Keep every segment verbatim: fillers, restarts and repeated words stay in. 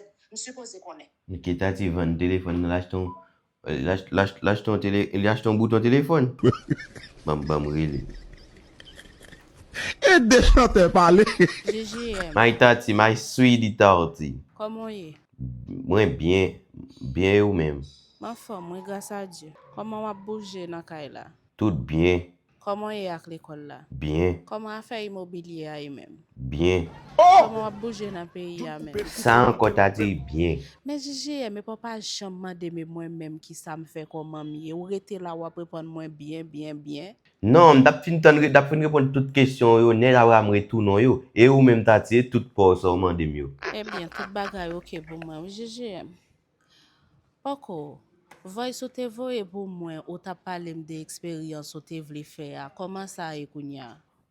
M sipoze konnen. Kitaty vann telefòn nan, l achte yon, l achte, l achte, l achte yon tele, li achte yon bouton telefòn. Ban m, ban m rele. Ede chantè pale. J J M. My Tati, my sweetie Tati. Kòman w ye? Mwen byen, byen e ou menm? M anfòm, wi, gras a Dye. Kòman w ap bouje nan kay la? Tout byen. Kòman w ye ak lekòl la? Byen. Kòman afè imobilye a ye menm? Byen. Kòman w ap bouje nan peyi a menm? Sa ankò Tati? Byen. Men J J M, epi w pa janm mande m e mwen menm kisa m fè, kòman m ye. Ou rete la, w ap reponn mwen byen, byen, byen. Non, m t ap fin tann, re- t ap fin reponn tout kesyon w yo nèt, apre a m retounen w yo. E ou menm Tati, e tout pa w sa w mande m yo. Ebyen, tout bagay oke pou mwen, wi, J J M. Poko, voice ou te voye pou mwen, ou t ap pale m de eksperyans ou te vle fè a, kòman sa ye kounye a?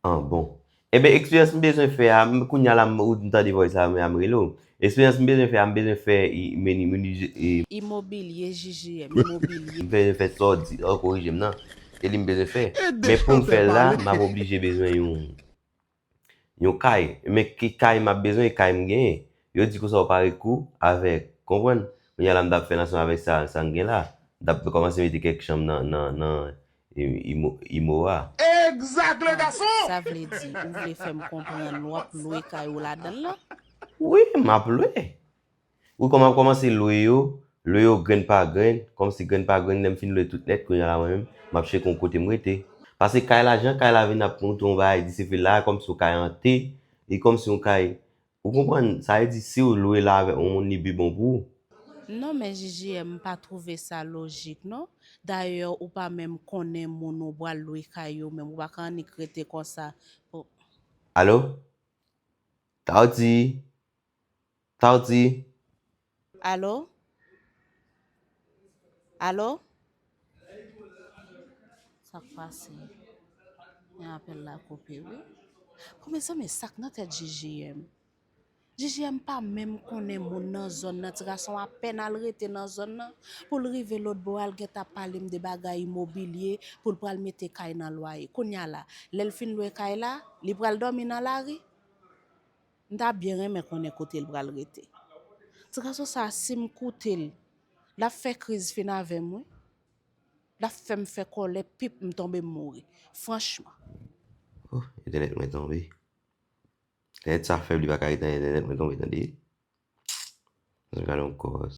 An bon. Enben, eksperyans m bezwen fè a, m- kounye a la, m- ou m tande voice la, m a m rele w. Eksperyans m bezwen fè a, m bezwen fè i- meni- meni- e- Imobilye, J J M, imobilye. M bezwen fè sa w di an, korije m nan. E li m bezwen fè. Men pou m fè l la, m ap oblije bezwen yon, yon kay. Men ki kay m ap bezwen, e kay m genyen. Yo di konsa w pa ret kou avèk, konprann? Kounye a la, m t ap fè l ansanm avèk sa, sa m gen la. M t ap kòmanse mete kèk chanm nan, nan, nan, i- imo, imo a. Egzak, le gason! Sa vle di, ou vle fè m konprann w ap lwe kay ou ladan l lan? Wi, m ap lwe. Wi, kòman m ap kòmanse lwe yo, lwe yo grenn pa grenn, kòmsi grenn pa grenn, lè m fin lwe tout nèt, kounye a la mwen menm, m ap chèche yon kote m rete. Paske kay la, jan kay la vin ap monte yon bagay, di se fè la, kòmsi yon kay ante, e kòmsi yon kay Ou konprann? Sa vle di, si w lwe la avèk yon moun, li pi bon pou ou. Non, men J J M, m pa twouve sa lojik, non. Dayè, ou pa menm konnen moun ou pral lwe kay yo, menm ou pa ka annik rete konsa. Pou- Alo? Tati? Tati? Alo? Alo? Sa k pase? Men apèl la koupe, wi. Bon, mezanmi, sa k nan tèt J J M? J J M pa menm konnen moun nan zòn nan. Ti gason apèn al rete nan zòn nan. Pou l rive lòtbò a, l gentan ap pale m de bagay imobilye, pou l pral mete kay nan lwaye. Kounye a la, lè l fin lwe kay la, li pral dòmi nan lari? M ta byen renmen konnen kote l pral rete. Ti gason sa a, si m koute l, l ap fè kriz fin avè m, wi. L ap fè m fè kòlè, pip, m tonbe, m mouri. Franchman. Oh, entènèt mwen tonbe. Entènèt sa fèb, li pa ka rete nan entènèt mwen tonbe, tande. Gade yon kòs.